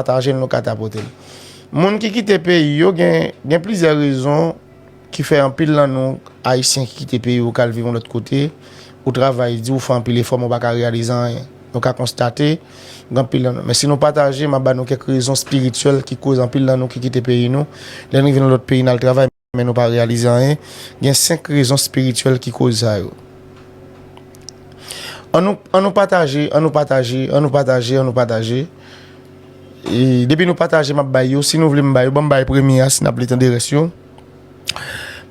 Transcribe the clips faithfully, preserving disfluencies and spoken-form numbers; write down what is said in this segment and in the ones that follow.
pataje l, nou ka tapote l. Moun ki kite peyi yo, gen, gen plizyè rezon ki fè anpil nan nou, Ayisyen ki kite peyi yo, k al viv yon lòt kote, ou travay di, ou fè anpil efò, men ou pa ka reyalize anyen. Nou ka konstate, gen anpil nan nou. Men si nou pataje, m ap ba nou kèk rezon espirityèl ki koz anpil nan nou ki kite peyi nou. Lè n rive nan lòt peyi, n al travay, men nou pa reyalize anyen. Gen senk rezon espirityèl ki koz sa yo. An nou, an nou pataje, an nou pataje, an nou pataje, an nou pataje. E depi nou pataje, m ap bay yo. Si nou vle m bay yo, ban m bay premye a, si n ap vle tande rès yo.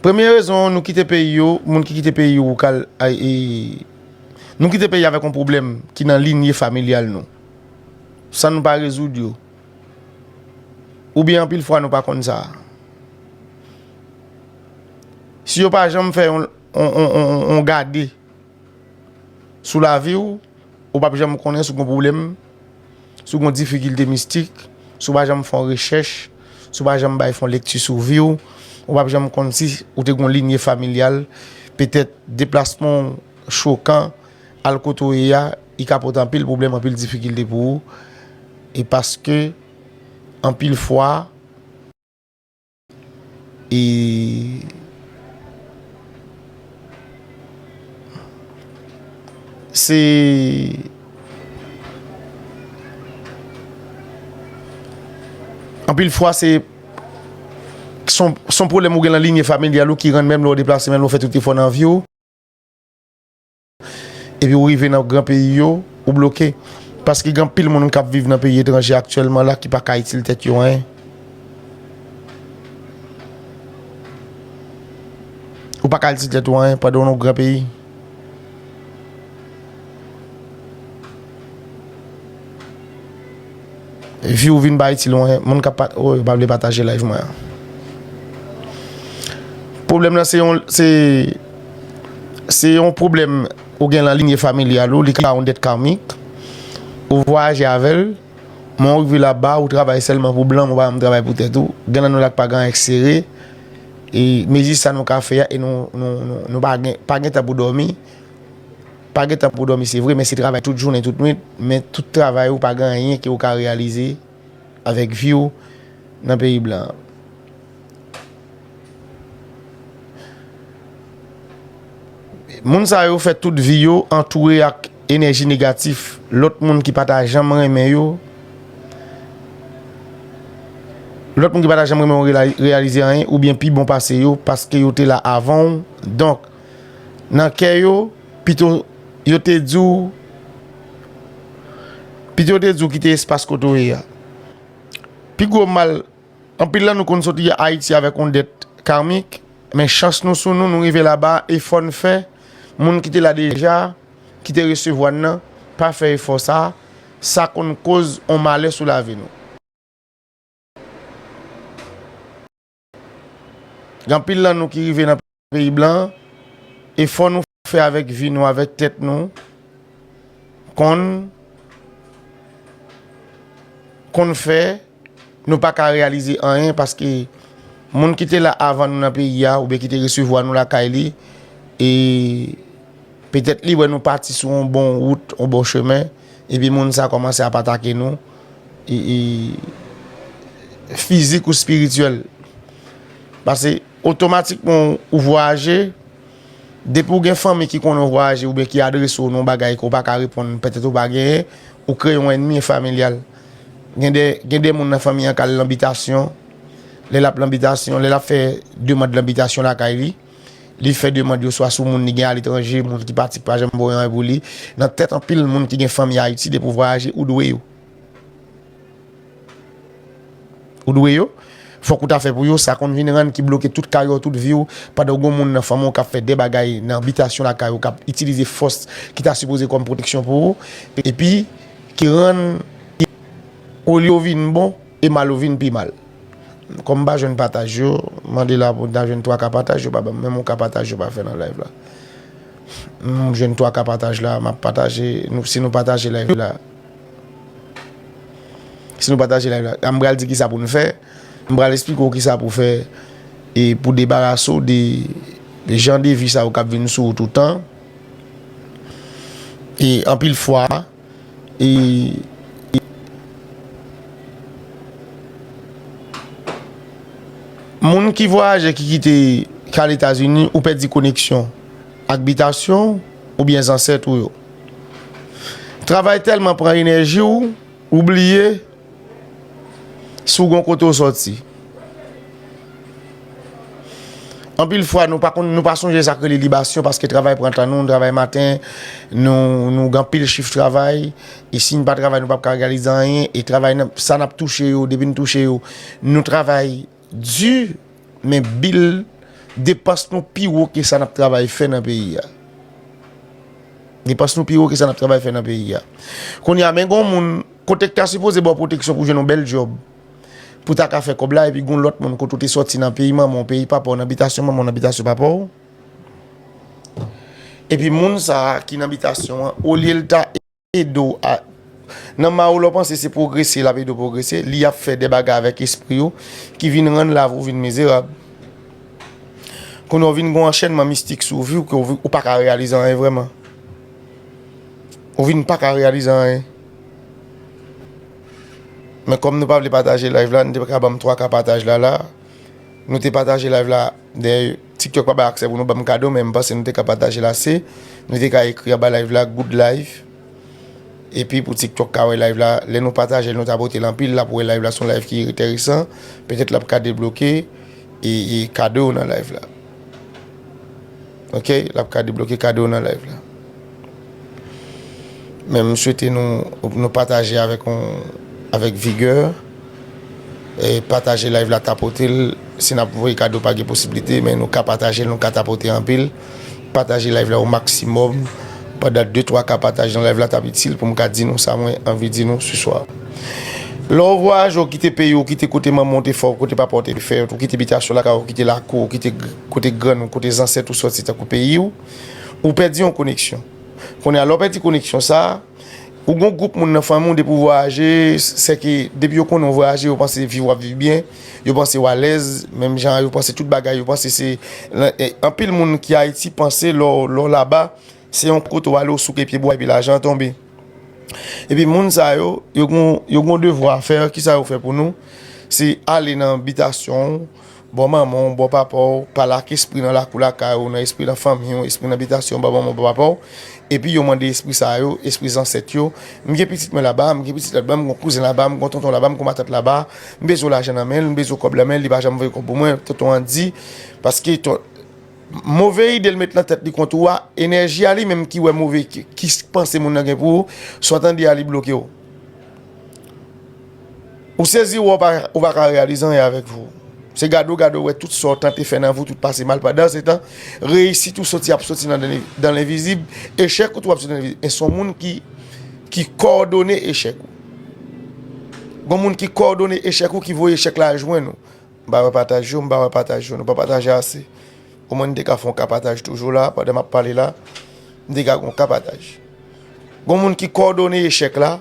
Premye rezon, nou kite peyi yo, moun ki kite peyi yo, ou kal, ay, e, nou kite peyi avèk yon pwoblèm ki nan linye familyal nou. San nou pa rezoud yo. Oubyen anpil fwa nou pa konn sa. Si yo pa janm fè yon, yon, yon, yon, yon gade sou lavi w, ou p ap janm konnen si w gen pwoblèm, si w gen difikilte mistik, si w pa janm fè yon rechèch, si w pa janm bay fè yon lekti sou vi w, ou p ap janm konn si ou te gen yon linye familyal, petèt deplasman w chokan, al kote w ye a, li ka pote anpil pwoblèm, anpil difikilte pou ou. E paske, anpil fwa, e se, anpil fwa, se, se yon, se yon pwoblèm ou gen nan linye familyal ou ki rann menm lè w deplase, menm lè w fè tout efò nan vi w, epi ou rive nan gran peyi yo, ou bloke. Paske gen anpil moun k ap viv nan peyi etranje aktyèlman la ki pa ka itil tèt yo anyen. Ou pa ka itil tèt ou anyen pandan w nan yon gran peyi. Vi w vin pa itil w anyen. Moun k ap pat-, oh, yo pa vle pataje live mwen an. Pwoblèm nan se yon, se, se yon pwoblèm ou gen nan linye familyal ou, li ka yon dèt karmik. Ou vwayaje avè l, men ou rive laba, ou travay sèlman pou blan, men ou pa janm travay pou tèt ou. Gen nan nou la k pa gen anyen k sere. E mezi sa nou ka fè a, e nou, nou, nou, nou pa gen, pa gen tan pou dòmi. Pa gen tan pou dòmi, se vre, men se travay tout jounen, tout nwit, men tout travay ou pa gen anyen ke ou ka reyalize avèk vi w nan peyi blan an. Moun sa yo fè tout vi yo antoure ak enèji negatif, lòt moun ki pa ta janm renmen yo, lòt moun ki pa ta janm renmen yo rela-, reyalize anyen, oubyen pi bon pase yo, paske yo te la avan w. Donk, nan kè yo, pito yo te di w, pito yo te di w kite espas kote w ye a. Pi gwo mal, anpil nan nou konn soti Ayiti avèk yon dèt karmik, men chans nou sou nou, nou rive laba, efò n fè, moun ki te la deja, ki te resevwa n nan, pa fè efò sa, sa konn koz yon malè sou lavi nou. Gen anpil nan nou ki rive nan peyi blan, efò nou fè avèk vi nou, avèk tèt nou, konn, konn fè nou pa ka reyalize anyen, paske moun ki te la avan nou nan peyi a, oubyen ki te resevwa nou lakay li, e petèt li wè nou pati sou yon bon wout, yon bon chemen, epi moun sa kòmanse ap atake nou, e, e, fizik ou espirityèl. Paske otomatikman ou vwayaje, depi w gen fanmi ki konnen w vwayaje oubyen ki adrese w nan yon bagay ke w pa ka reponn, petèt ou pa genyen, ou kreye yon ènmi familyal. Gen de, gen de moun nan fanmi an k al nan bitasyon, lè l ap nan bitasyon, lè l ap fè demann nan bitasyon lakay li, li fè demann yo swa sou moun li gen aletranje, moun ki pati ki pa janm voye anyen pou li. Nan tèt anpil moun ki gen fanmi Ayiti, depi w vwayaje, ou dwe yo. Ou dwe yo. Fòk ou ta fè pou yo, sa konn vin rann ki bloke tout karyè w, tout vi w, pandan w gen yon moun nan fanmi w k ap fè de bagay nan bitasyon lakay ou, k ap itilize fòs ki ta sipoze kòm pwoteksyon pou ou, epi ki rann, olye w vin bon, e mal ou vin pi mal. Kòm m pa jwenn pataj yo, mande la pou m ta jwenn twa ka pataj, yo pa ban m menm yon ka pataj, yo pa fè nan live la. M jwenn twa ka pataj la, m ap pataje, nou, si nou pataje live la. Si nou pataje live la, m pral di kisa pou n fè, m pral esplike w kisa pou fè, e pou debarase w de, de jan de vi sa yo k ap vin sou ou toutan. E anpil fwa, e, e, Moun ki vwayaje, ki kite kay Etazini, ou pèdi koneksyon ak bitasyon w oubyen zansèt ou yo. Travay tèlman pran enèji w, ou bliye si w gon kote w sòti. Anpil fwa, nou pa konn, nou pa sonje sa k rele libasyon, paske travay pran tan nou, nou travay maten, nou, nou gen anpil chif travay, e si n pa travay, nou p ap ka reyalize anyen, e travay nan, sa n ap touche yo, depi n touche yo, nou travay di, men bil, depans nou pi wo ke sa n ap travay fè nan peyi a. Depans nou pi wo ke sa n ap travay fè nan peyi a. Kounye a, men gon moun, kote k ta sipoze ba w pwoteksyon pou jwenn yon bèl djòb, pou ta ka fè kòb la, epi gon lòt moun kote w te sòti nan peyi manman w, peyi papa w, nan bitasyon manman w, nan bitasyon papa w. Epi moun sa a ki nan bitasyon an, olye l ta ede w a, nan ma w lè w panse se pwogrese, l ap ede w pwogrese, li ap fè de bagay avèk espri w ki vin rann lavi w vin mizerab. Kounye a w vin gon anchènman mistik sou vi w ke w, ou pa ka reyalize anyen vrèman. Ou vin pa ka reyalize anyen. Men kòm nou pa vle pataje live la, nou te ka ban m twa ka pataj la la. Nou te pataje live la. Dayè, TikTok pa bay aksè pou nou ban m kado, men m panse nou te ka pataje l ase. Nou te ka ekri anba live la, good live. Epi pou TikTok ka wè live la, lè nou pataje l, nou ta pote l anpil, l ap wè live la, se yon live ki enteresan. Petèt l ap ka debloke e, e kado nan live la. Ok, l ap ka debloke kado nan live la. Men m swete nou, nou pataje avèk on, avèk vigè. E pataje live la, tapote l. Si n ap voye kado, pa gen posiblite, men nou ka pataje l, nou ka tapote anpil. Pataje live la o maksimòm. Pandan de twa ka pataj nan live la, t ap itil pou m ka di nou sa mwen anvi di nou siswa. Lè w vwayaje, w kite peyi w, w kite kote manman w te fè w, kote papa w te fè w, w kite bitasyon lakay w, w kite lakou, w kite gr-, kote grann ou, kote zansèt ou sòti, tankou peyi w, ou pèdi yon koneksyon. Kounye a, lè w pèdi koneksyon sa a, ou gon gwoup moun nan fanmi w, depi w vwayaje, sèke depi yo konnen w vwayaje, yo panse vi w ap viv byen, yo panse w alèz, menm jan yo panse tout bagay, yo panse se, e, anpil moun ki Ayiti panse lè w, lè w laba, se yon kote w ale, w souke pye bwa epi lajan an tonbe. Epi moun sa yo, yo gon, yo gon devwa a fè. Kisa yo fè pou nou? Se ale nan bitasyon w, bò manman w, bò papa w, pale ak espri nan lakou lakay ou, nan espri nan fanmi w, espri nan bitasyon w, bò manman w, bò papa w. Epi yo mande espri sa yo, espri zansèt yo, m gen pitit mwen laba, m gen pitit laba, m gon kouzen laba, m gon tonton laba, m gon matant laba, m bezwen lajan nan men l, m bezwen kòb nan men l, li pa janm voye kòb pou mwen, tonton an di, paske ton, move ide l met nan tèt li kont ou a, enèji a li menm ki wè move, ki, ki panse moun nan gen pou ou, sa w tande a li bloke w. Ou sezi, ou pa, ou pa ka reyalize anyen avèk vi w. Se gade w gade w wè tout sa w tante fè nan vi w, tout pase mal. Pandan se tan, reyisit ou soti, ap soti nan, dan lenvizib, echèk ou tou ap soti nan lenvizib. E se yon moun ki, ki kòdone echèk ou. Gon moun ki kòdone echèk ou, ki voye echèk la jwenn ou. M pa wè pataj yo, m pa wè pataj yo, nou pa pataje ase. Omwen n te ka fè yon ka pataj toujou la, pandan m ap pale la, m te ka gon ka pataj. Gon moun ki kòdone echèk la,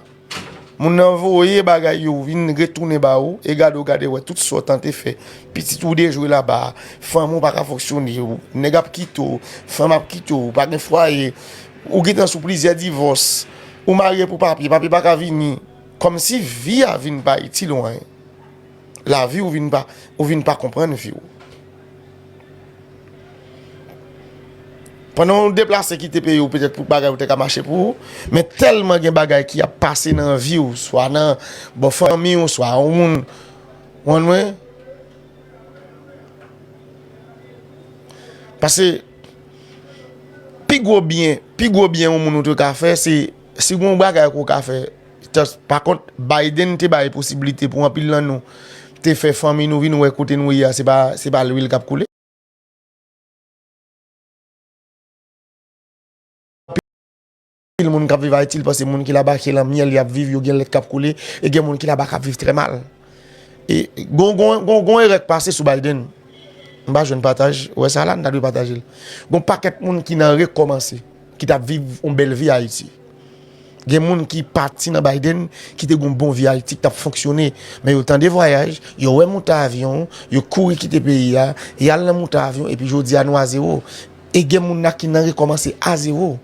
moun nan voye bagay yo vin retounen ba ou, e gade w gade wè tout sa w tante fè. Pitit ou dejwe laba, fanmi w pa ka fonksyone, nèg ap kite w, fanm ap kite w, ou pa gen fwaye, ou gentan sou plizyè divòs, ou marye pou papye, papye pa ka vini, kòmsi vi a vin pa itil ou anyen. Lavi ou vin pa, ou vin pa konprann vi w. Pandan w deplase kite peyi w, petèt pou bagay ou te ka mache pou ou, men tèlman gen bagay ki ap pase nan vi w, swa nan bò fanmi w, swa yon moun, w konprann mwen? Paske pi gwo byen, pi gwo byen yon moun ou te ka fè, se, si gon bagay ke w ka fè, pa kont, Biden te bay posiblite pou anpil nan nou te fè fanmi nou vin wè kote nou ye a, se pa, se pa lwil k ap koule. Anpil moun k ap viv Ayiti, li panse moun ki laba se lanmyèl y ap viv, yo gen lèt k ap koule, e gen moun ki laba k ap viv trè mal. E gon, gon, gon, gon erè k pase sou Biden. M pa jwenn pataj, ou wè sa la, n ta dwe pataje l. Gon pakèt moun ki nan rekòmanse, ki t ap viv yon bèl vi Ayiti. Gen moun ki pati nan Biden, ki te gon bon vi Ayiti, ki t ap fonksyone. Men yo tande vwayaj, yo wè moute avyon, yo kouri kite peyi a, y al nan moute avyon, epi jodi a nou a zewo. E gen moun la ki nan rekòmanse a zewo.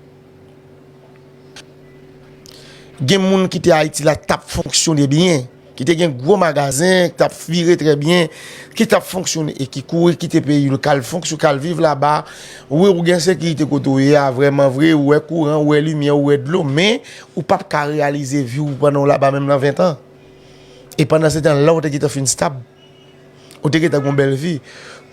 Gen moun ki te Ayiti la t ap fonksyone byen. ki te gen gwo magazen, ki t ap vire trè byen, ki t ap fonksyone e ki kouri kite peyi l, k al fonksyon, k al viv laba. Wi, ou gen sekirite kote w ye a, vrèman vre, ou wè kouran, ou wè limyè, ou wè dlo, men ou p ap ka reyalize vi w pandan w laba menm nan ven tan. E pandan se tan, la w te gentan fin stab. Ou te gentan gen yon bèl vi.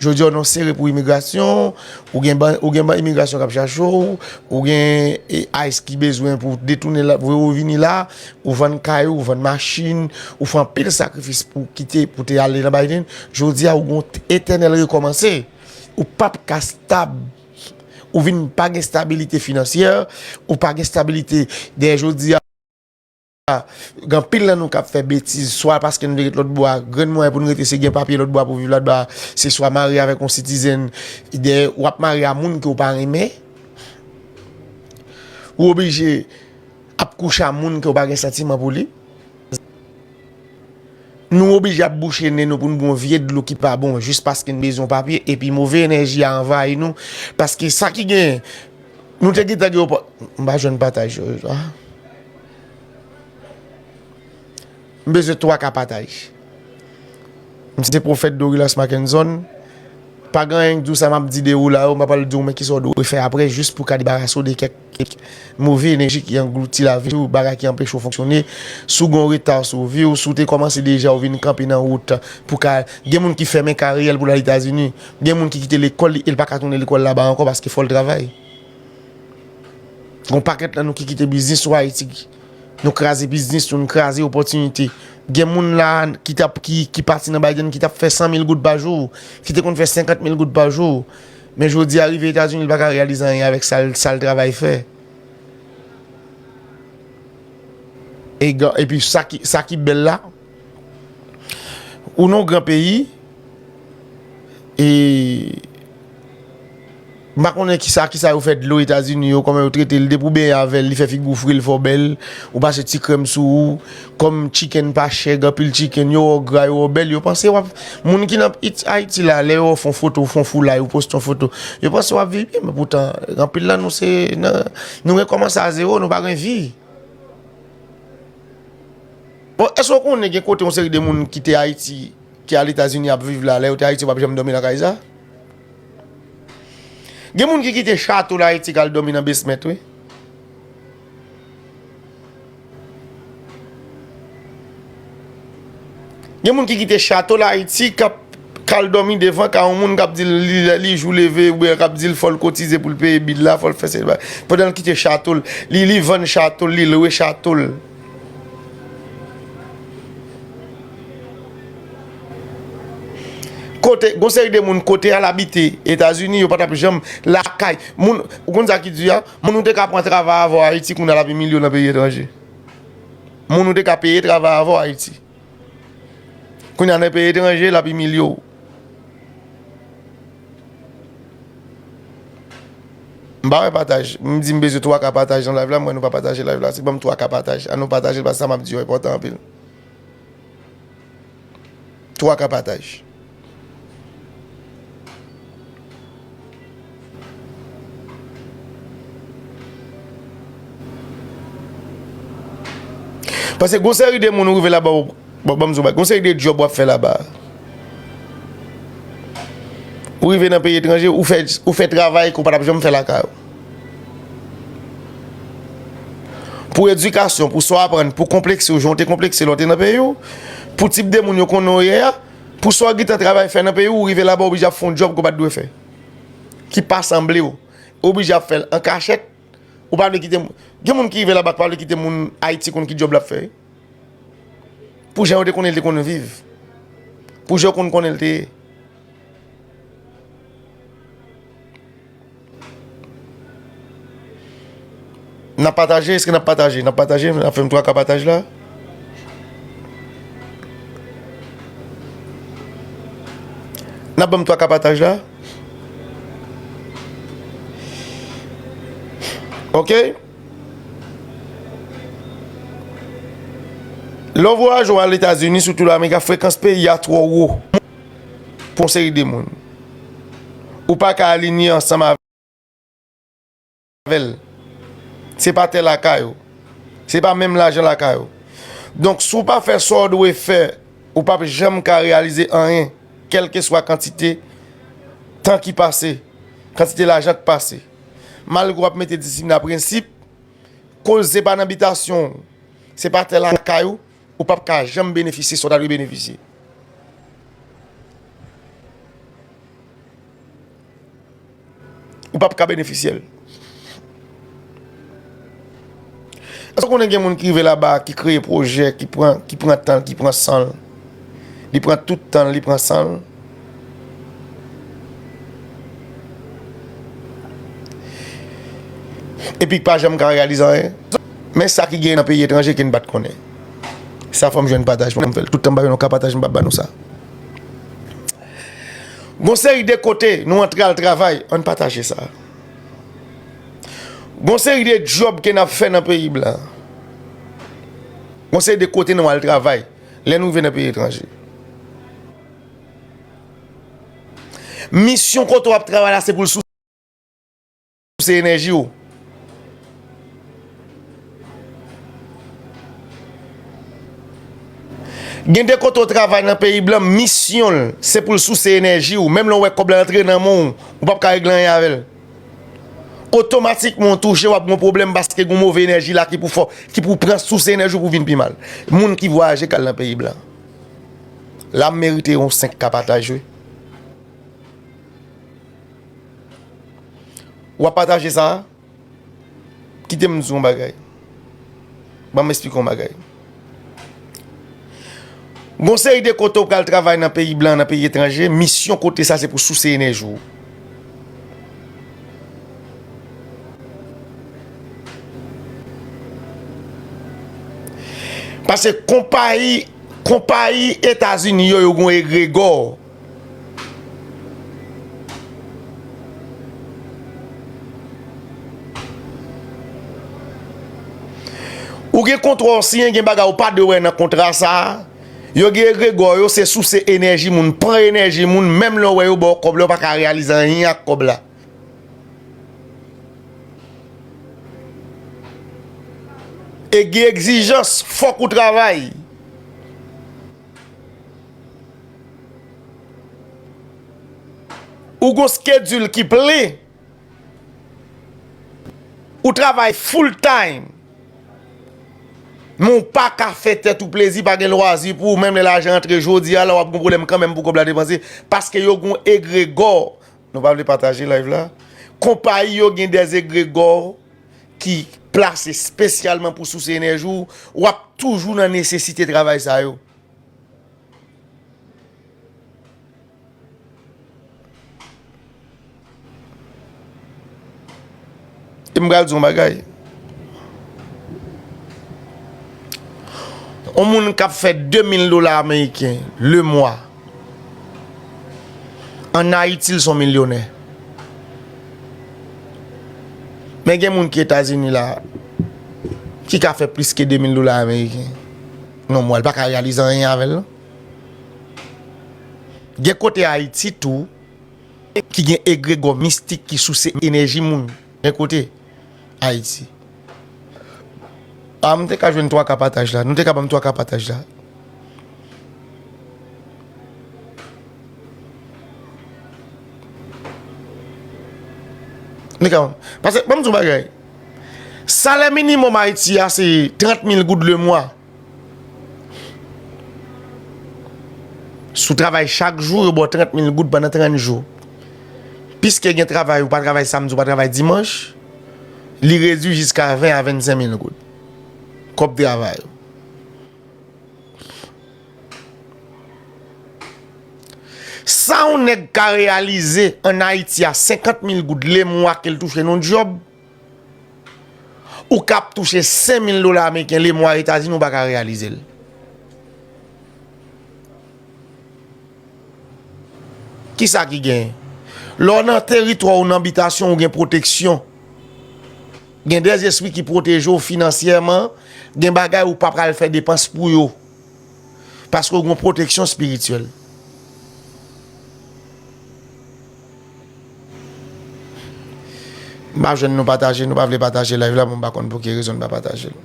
Jodi a, w nan sere pou imigrasyon, ou gen ban, ou gen ban imigrasyon k ap chache w, ou gen, e, ice ki bezwen pou detounen la, voye w vini la, ou vann kay ou, ou vann machin, ou fè anpil sakrifis pou kite, pou te ale nan Biden. Jodi a, ou gen yon etènèl rekòmanse. Ou p ap ka stab. Ou vin pa gen stabilite finansyè, ou pa gen stabilite dèyè jodi a. Gen anpil nan nou k ap fè betiz, swa paske n vle ret lòt bò a, grenn mwayen pou n rete se gen papye lòt bò a pou viv lòt bò a, se swa marye avèk yon sitizèn, dèyè w ap marye a moun ke w pa renmen, ou oblije ap kouche a moun ke w pa gen santiman pou li. Nou oblije ap bouche nen nou pou n bwè yon vye dlo ki pa bon, jis paske n bezwen yon papye, epi move enèji a anvayi nou, paske sa ki genyen, nou te gentan gen opò-, m pa jwenn pataj yo, ah. M bezwen twa ka pataj. M se pwofèt Dorilas Mackenson. Pa gen anyen k di w sa m ap di de ou la yo, m pa pral di w men kisa w dwe fè apre, jis pou ka debarase w de kèk, kèk move enèji ki anglouti lavi w, bagay ki anpeche w fonksyone. Si w gen yon reta sou vi w, si w te kòmanse deja, w vin kanpe nan wout pou ka, gen moun ki fèmen karyè l pou l al Etazini. Gen moun ki kite lekòl li e l pa ka tounen lekòl laba ankò paske fò l travay. Gon pakèt nan nou ki kite biznis ou Ayiti. Nou kraze biznis nou, nou kraze opòtinite. Gen moun la ki t ap, ki, ki pati nan Biden ki t ap fè san mil goud pa jou, ki te konn fè senkant mil goud pa jou. Men jodi a rive Etazini, li pa ka reyalize anyen avèk sa l, sa l travay fè. E ga-, epi sa ki, sa ki bèl la, ou nan yon gran peyi, e m pa konnen kisa, kisa yo fè dlo Etazini yo, kòman yo trete l, depi w benyen avè l, li fè figi w fre, l fè w bèl, ou pase ti krèm sou ou, kòm chicken pa chè, gen anpil chicken, yo wè w gra, yo wè w bèl, yo panse w ap, moun ki nan It-, Ayiti la, lè yo wè w fè yon foto, w fè yon foulay, ou poste yon foto, yo panse w ap viv byen, men poutan, anpil nan nou se, nan, nou rekòmanse a zewo, nou pa gen vi. Bon, èske w konnen gen kote yon seri de moun kite Ayiti, ki al Etazini ap viv la, lè yo te Ayiti, yo p ap janm dòmi nan kay sa? Gen moun ki kite chato l Ayiti k al dòmi nan basement, wi. Gen moun ki kite chato l Ayiti k ap, k al dòmi devan kay yon moun k ap di l li, li jou leve, oubyen k ap di l fò l kotize pou l peye bil la, fò l fè se, pandan l kite chato l, li, li vann chato l, li lwe chato l. Kote, gon seri de moun kote al abite Etazini, yo pa t ap janm lakay. Moun, ou konn sa ki di a? Moun ou te ka pran travay avè w Ayiti, kounye a l ap imilye w nan peyi etranje. Moun ou te ka peye travay avè w Ayiti. Kounye a nan peyi etranje, l ap imilye w. M pa wè pataj. M di m bezwen twa ka pataj nan live la, m wè nou pa pataje live la. Se ban m twa ka pataj. An nou pataje l, paske sa m ap di yo enpòtan anpil. Twa ka pataj. Paske gon seri de moun ou rive laba, bon, ban m di w bagay, gon seri de djòb w ap fè laba. Ou rive nan peyi etranje, ou fè, ou fè travay ke w pa t ap janm fè lakay ou. Pou edikasyon, pou sa w aprann, pou konplekse w, jan w te konplekse lè w te nan peyi w, pou tip de moun yo konnen w ye a, pou sa w gentan travay fè nan peyi w, ou rive laba, w oblije ap fè yon djòb ke w pa t dwe fè. Ki pa sanble w. Ou oblije ap fè l an kachèt. Ou pa vle kite moun. Gen moun ki rive laba ki pa vle kite moun Ayiti konn ki djòb l ap fè. Pou jan yo te konnen l te konn viv. Pou jan yo konn konnen l te ye. N ap pataje, èske n ap pataje? N ap pataje, n ap fè m twa ka pataj la. N ap ban m twa ka pataj la. Ok. Lè w vwayaje w al Etazini, sitou Lamerik, frekans peyi a twò wo pou yon seri de moun. Ou pa ka alinye ansanm avè l. Se pa tè lakay ou. Se pa menm lajan lakay ou. Donk, si w pa fè sa w dwe fè, ou p ap janm ka reyalize anyen, kèlkeswa kantite tan ki pase, kantite lajan k pase. Malgre w ap mete disiplin a prensip, koz se pa nan bitasyon w, se pa tè lakay ou, ou p ap ka janm benefisye sa w ta dwe benefisye. Ou p ap ka benefisye l. Èske w konnen gen moun ki rive laba, ki kreye pwojè, ki pran, ki pran tan l, ki pran san l? Li pran tout tan l, li pran san l. Epi k pa janm ka reyalize anyen. Men sa ki gen nan peyi etranje ke n pa t konnen. Sa fò m jwenn pataj pou m fè l. Tout tan m pa jwenn yon ka pataj, m p ap ba nou sa. Gon seri de kote nou antre al travay, ann pataje sa. Gon seri de djòb ke n ap fè nan peyi blan. Gon seri de kote nou al travay lè nou rive nan peyi etranje. Misyon kote w ap travay la, se pou l souse enèji w. Gen de kote w travay nan peyi blan, misyon l, se pou l souse enèji w. Menm lè w wè kòb la antre nan men w, ou p ap ka regle anyen avè l. Otomatikman, w touche, w ap gen yon pwoblèm paske gen yon move enèji la ki pou fè, ki pou pran souse enèji w pou vin pi mal. Moun ki vwayaje k al nan peyi blan. La, m merite yon senk ka pataj, wi. W ap pataje sa? Kite m di w yon bagay. Ban m esplike w yon bagay. Gon seri de kote w pral travay nan peyi blan, nan peyi etranje, misyon kote sa se pou souse enèji w. Paske konpayi, konpayi Etazini yo, yo gon egregò. Ou gen kontra w siyen, gen bagay ou pa dwe wè nan kontra sa a. Yo gen egregò yo, se souse enèji moun, pran enèji moun, menm lè w wè yo ba w kòb la, ou pa ka reyalize anyen ak kòb la. E gen egzijans, fòk ou travay. Ou gon skedil ki plen. Ou travay full time. Men ou pa ka fè tèt ou plezi, pa gen lwazi pou ou, menm lè lajan antre jodi a, la w ap gon pwoblèm kanmenm pou kòb la depanse, paske yo gon egregò. Nou pa vle pataje live la? Konpayi yo gen dè egregò ki plase espesyalman pou souse enèji w, w ap toujou nan nesesite travay sa yo. E m pral di yon bagay. Yon moun k ap fè de mil dola ameriken le mwa, ann Ayiti, l se yon milyonè. Men gen moun ki Etazini la, ki ka fè plis ke de mil dola ameriken nan mwa, l pa ka reyalize anyen avè l, non. Gen kote Ayiti tou, ki gen egregò mistik ki souse enèji moun. Gen kote Ayiti. A, m te ka jwenn twa ka pataj la. Nou te ka ban m twa ka pataj la. Nou te ka ban m. Paske, ban m di w bagay. Salè minimòm Ayiti a, se trant mil goud le mwa. Si w travay chak jou, yo ba w trant mil goud pandan trant jou. Piske gen travay, ou pa travay samdi, ou pa travay dimanch, li redui jiska ven a vennsenk mil goud. Kòb travay ou. Sa yon nèg ka reyalize ann Ayiti a senkant mil goud le mwa ke l touche nan yon djòb, ou k ap touche senk mil dola ameriken le mwa Etazini, ou pa ka reyalize l. Kisa ki genyen? Lè w nan teritwa w, nan bitasyon, ou gen pwoteksyon. Gen dèzespri ki pwoteje w finansyèman, gen bagay ou pa pral fè depans pou yo. Paske w gen pwoteksyon espirityèl. M pa jwenn nou pataje, nou pa vle pataje live la, bon, m pa konn pou ki rezon n pa pataje l.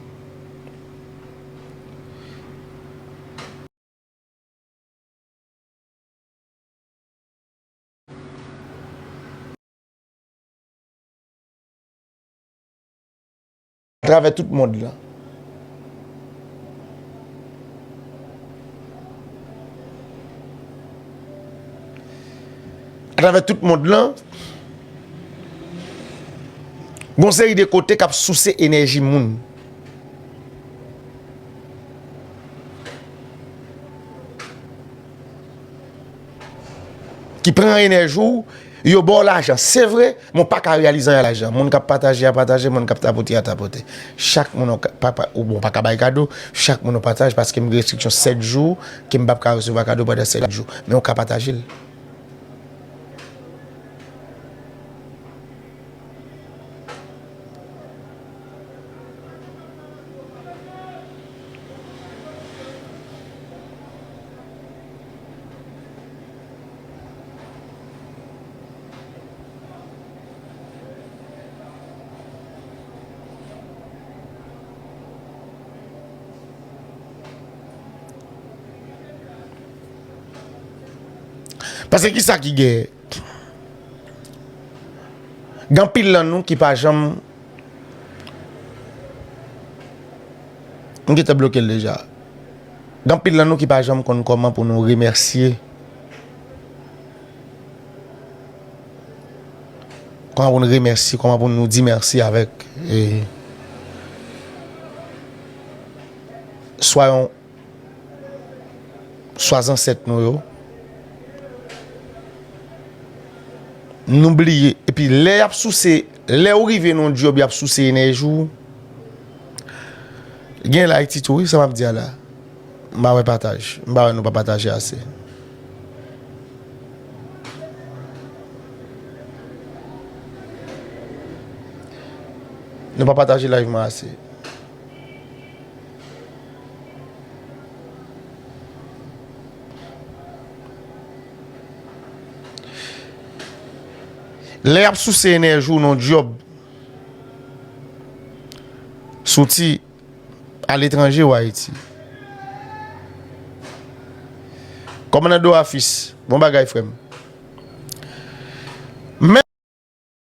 atravè tout mond lan. Atravè tout mond lan, gon seri de kote k ap souse enèji moun. Ki pran enèji w, yo ba w lajan. Se vre, men w pa ka reyalize anyen ak lajan. Moun k ap pataje a pataje, moun k ap tapote a tapote. Chak moun w ka, pa, pa, ou, bon, w pa ka bay kado, chak moun w pataje, paske m gen restriksyon sèt jou, ke m p ap ka resevwa kado pandan sèt jou. Men w ka pataje l. Paske kisa ki gen? Gen anpil nan nou ki pa janm, m gentan bloke l deja. Gen anpil nan nou ki pa janm konn kòman pou nou remèsye. Kòman pou nou remèsye, kòman pou nou di mèsi avèk, e, swa yon swa zansèt nou yo. Nou bliye. Epi lè y ap souse, lè ou rive nan yon djòb, y ap souse enèji w. Gen lay ti tou, wi, sa m ap di a la. M pa wè pataj. M pa wè nou pa pataje ase. Nou pa pataje live mwen ase. Lè y ap souse enèji w nan djòb, soti aletranje ou Ayiti. Kòmandando Afis, bon bagay, frè m. Men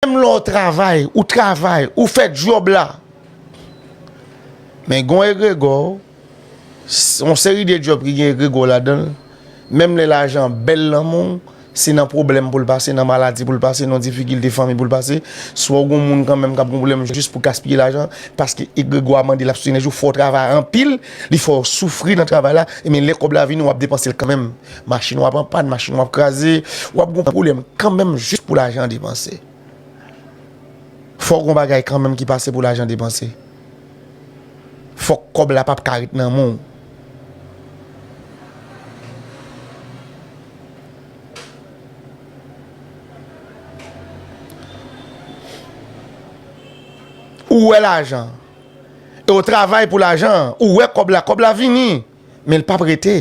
Menm lè w travay, ou travay, ou fè djòb la. Men gen yon egregò, s-, yon seri de djòb ki gen egregò ladan l. Menm lè lajan bèl nan men w, se nan pwoblèm pou l pase, nan maladi pou l pase, nan difikilte fanmi pou l pase. Swa w gen yon moun kanmenm k ap gen yon pwoblèm jis pou gaspiye lajan, paske egregò a mande l ap sou enèji w, fò w travay anpil, li fè w soufri nan travay la, ebyen lè kòb la vini, w ap depanse l kanmenm. Machin w ap an pàn, machin w ap kraze, w ap gen yon pwoblèm kanmenm jis pou lajan depanse. Fò w gen yon bagay kanmenm ki pase pou lajan depanse. Fòk kòb la p ap ka ret nan men w. Ou wè lajan. E w travay pou lajan an. Ou wè kòb la. Kòb la vini. Men l p ap rete.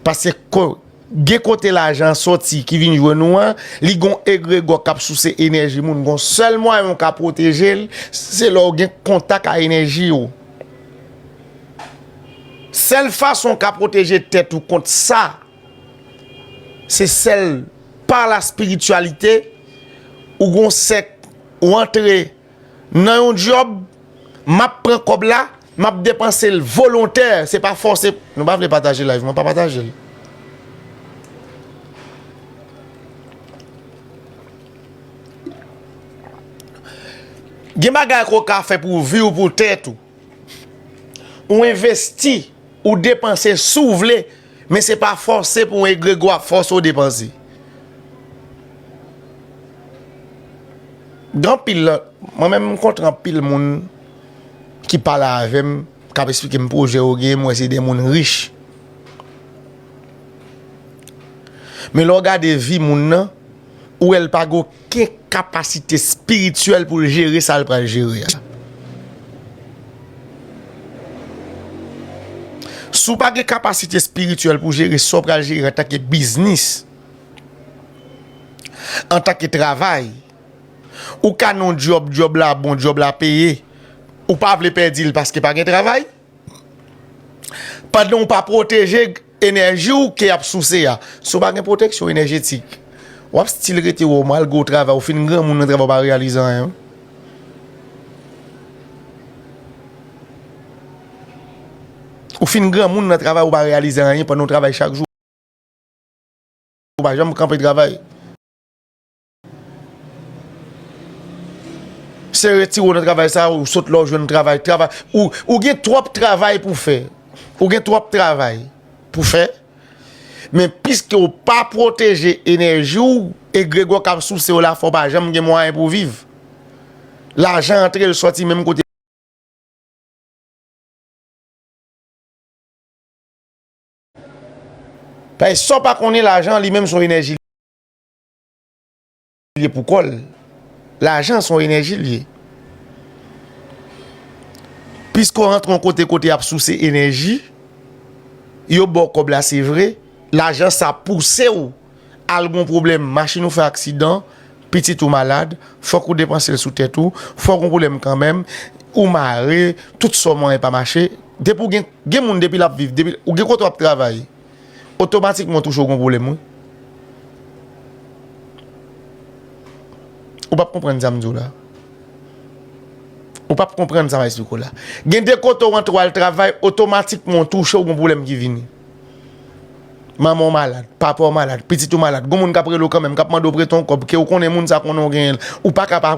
Paske ko-, gen kote lajan an soti ki vin jwenn ou an, li gon egregò k ap souse enèji moun. Gon sèl mwayen w ka pwoteje l, se lè w gen kontak a enèji w. Sèl fason w ka pwoteje tèt ou kont sa, se sèl pa la spirityalite, ou gon sèk, ou antre nan yon djòb, m ap pran kòb la, m ap depanse l volontè, se pa fòse. Nou pa vle pataje live mwen, pa pataje l. Gen bagay ke w ka fè pou vi w, pou tèt ou. Ou envesti, ou depanse si w vle, men se pa fòse pou yon egregò ap fòse w depanse. Gen anpil, mwen menm m kontre anpil moun ki pale avè m, k ap eksplike m pwojè yo genyen, m wè se de moun rich. Men lè w gade vi moun nan, ou wè l pa gen okenn kapasite espirityèl pou l jere sa l pral jere a. Si w pa gen kapasite espirityèl pou jere sa w pral jere antanke biznis, antanke travay, ou ka nan yon djòb, djòb la bon, djòb la peye, ou pa vle pèdi l paske pa gen travay. Pandan w pa pwoteje enèji w ke y ap souse a. Si w pa gen pwoteksyon enèjetik, w ap still rete wè w mal, gwo travay, ou fin granmoun nan travay, ou pa reyalize anyen. Ou fin granmoun nan travay, ou pa reyalize anyen pandan w travay chak jou. Ou pa janm kanpe travay. Se retire w nan travay sa, ou sot la, ou jwenn travay, travay. Ou, ou gen twòp travay pou fè. Ou gen twòp travay pou fè. Men piske ou pa pwoteje enèji w, egregò k ap souse w la, fè w pa janm gen mwayen pou w viv. Lajan antre, l sòti menm kote. Paske sa w pa konnen, lajan li menm se yon enèji li ye pou kò l. Lajan se yon enèji li ye. Piske w rantre yon kote, kote y ap souse enèji, yo ba w kòb la, se vre, lajan sa pouse w al gon pwoblèm, machin ou fè aksidan, pitit ou malad, fòk ou depanse l sou tèt ou, fòk ou gon pwoblèm kanmenm, ou mare, tout sa w manyen pa mache. Depi w gen, gen moun depi l ap viv, depi ou gen kote w ap travay, otomatikman w touche w gon pwoblèm, wi. Ou p ap konprann sa m di w la. Ou p ap konprann sa m ap esplike w la. Gen de kote w antre w al travay, otomatikman w touche w gon pwoblèm ki vini. Manman w malad, papa w malad, pitit ou malad, gon moun k ap rele w kanmenm, k ap mande w prete yon kòb, ke w konnen moun sa konnen w genyen l, ou pa ka pa,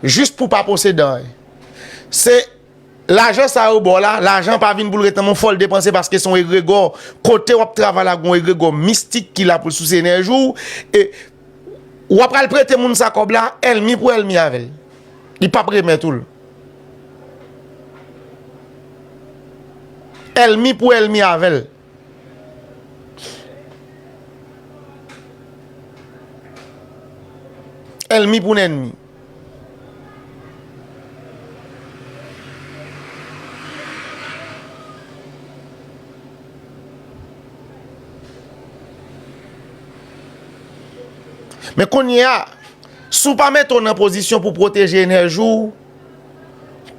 jis pou w pa posede anyen. Se lajan sa yo ba w la, lajan pa vin pou l ret nan men w, fò l depanse paske se yon egregò. Kote w ap travay la, gen yon egregò mistik ki la pou l souse enèji w, e w ap al prete moun sa kòb la, ènmi pou ènmi avè l. Li p ap remèt ou l. Ènmi pou ènmi avè l. Ènmi pou nènmi. Men kounye a, si w pa mete w nan pozisyon pou pwoteje enèji w,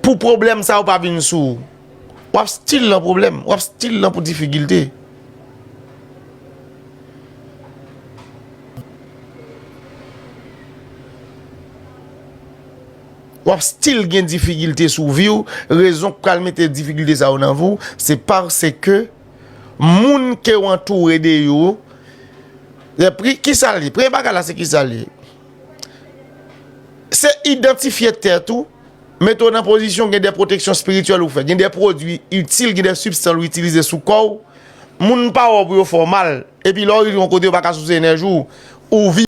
pou pwoblèm sa yo pa vin sou ou, w ap still nan pwoblèm, w ap still nan pou difikilte. W ap still gen difikilte sou vi w. Rezon k pral mete difikilte sa yo nan vi w, se paske moun ke w antoure de yo, e pri-, kisa l ye? Premye bagay la, se kisa l ye? Se idantifye tèt ou, mete w nan pozisyon gen de pwoteksyon espirityèl ou fè, gen de pwodui itil, gen de sibstans ou itilize sou kò w. Moun pa wè w pou yo fè w mal. Epi lè w rive yon kote, yo pa ka souse enèji w, ou vin